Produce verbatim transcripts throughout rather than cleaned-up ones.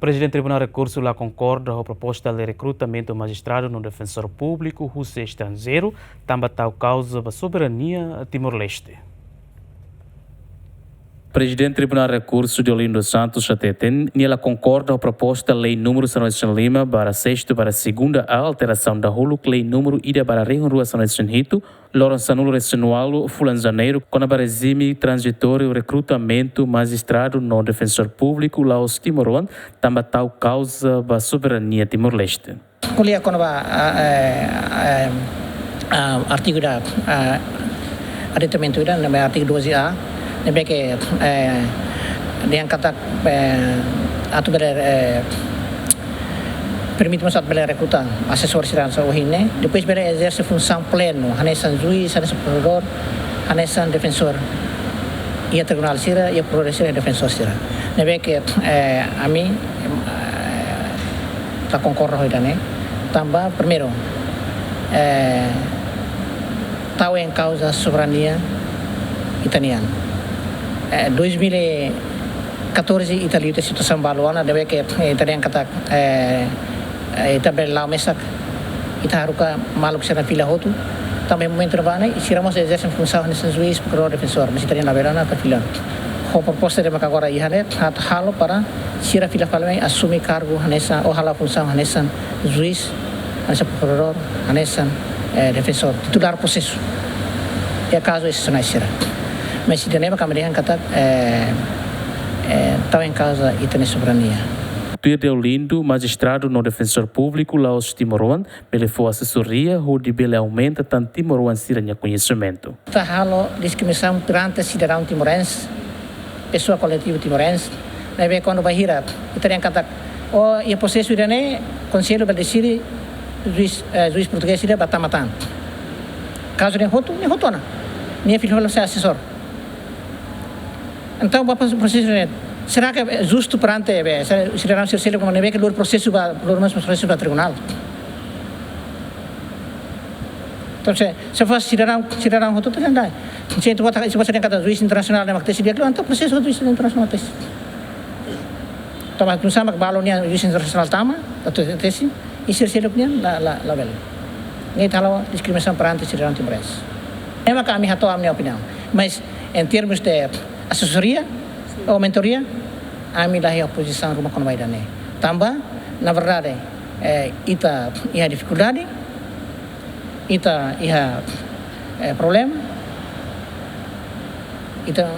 Prezidente Tribunál Rekursu la konkorda ho proposta lei rekrutamentu majistradu no defensór públiku husi estranjeiru, tanba tau kauza ba soberania Timor-Leste. Prezidente Tribunál Rekursu Deolindo Santos hateten, nia la konkorda ho proposta lei númeru sanulu-resin-lima barra sestu barra segunda A, alterasaun dahuluk lei númeru ida barra rihun rua sanulu-resin-hitu, loron sanulu-resin-ualu fulan Janeiru, kona-ba rejime tranzitóriu rekrutamentu majistradu no defensór públiku la'ós timoroan, tanba tau kauza ba soberania Timor-Leste. Ko'alia kona-ba, ah, eh, eh, ah, artigu ida, ah, aditamentu ida, ne'ebé artigu doze A, ne'ebé ke, eh, dehan katak, eh, atu bele, eh, permite mós atu bele rekruta asesór sira hanesan ohin ne'e, depois bele ezerse funsaun plenu, hanesan juís, hanesan prokuradór, hanesan defensór iha tribunál sira, iha prokuradór sira, defensór sira. Ne'ebé ke, eh, ami, eh, la konkorda ho ida-ne'e. Tanba, primeiru, eh, tau em causa soberania ita-nian. Eh, dois mil e catorze ita liu tiha situasaun balu ona, ne'ebé ke, eh, ita dehan katak, eh, eh, ita bele la'o mesak, ita haruka maluk sira fila hotu. Tanba momentu ne'ebá ne'e, sira mós ezerse funsaun hanesan juís, prokuradór, defensór, mas ita dehan labele ona, ita fila. Ho proposta ida maka agora iha ne'e, atu halo para sira fila fali mai asume kargu hanesan, ou hala'o funsaun hanesan juís, hanesan prokuradór, hanesan, eh, defensór, titulár prosesu. Iha kazu esepsionál sira. Mas ida-ne'e maka ami dehan katak, eh, eh, tau em causa ita-nia soberania. Tuir Deolindo, majistradu no defensór públiku la'ós timoroan, bele fó asesoria hodi bele aumenta tan timoroan sira-nia koñesimentu. Ita halo diskriminasaun perante sidadaun timorense, pesoa koletivu timorense, ne'ebé kuandu bainhira ita dehan katak, oh, iha prosesu ida-ne'e, konsellu bele deside, juís, eh, juís portugés ida bá tama tan. Kazu ida-ne'e hotu, nia hotu ona. Nia fila fali sai asesór. Entaun, ba prosesu ne'e, será ke é justu perante, eh, sidadaun sira seluk ne'ebé ke lori prosesu ba, lori mós prosesu ba tribunál? Entaun, se, se fó sidadaun, sidadaun hotu, entaun, se ita bota, se bota dehan katak juís internasionál ne'e mak tesi di'ak liu, entaun prosesu juís internasionál tesi. Tanba hanesan mak balu nian juís internasionál tama, atu tesi, i sira seluk nian la, la, labele. Ne'e ita halo diskriminasaun perante sidadaun timorense. Ne'e maka ami hato'o ami-nia opiniaun. Mas, em termos de asesoria ou mentoria, ami la iha pozisaun ruma kona-ba ida-ne'e. Tanba, na verdade, eh, ita iha difikuldade, ita iha, eh, problema, ita,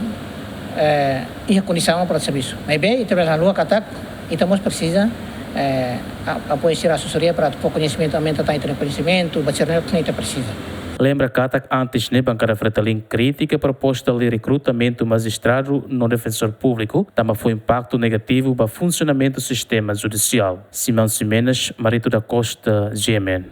eh, iha kondisaun para servisu. Maibé, ita bele haluha katak, ita mós presiza, eh, a-, apoiu sira, asesoria para atu fó koñesimentu, aumenta tan ita-nia koñesimentu, ba sira ne'e ita presiza. Lembra katak antes ne'e bankada Fretilin kritika proposta lei rekrutamentu majistradu no defensór públiku, tanba fó impaktu negativu ba funsionamentu sistema judisiál. Simão Ximenes, Marito da Costa, G M N.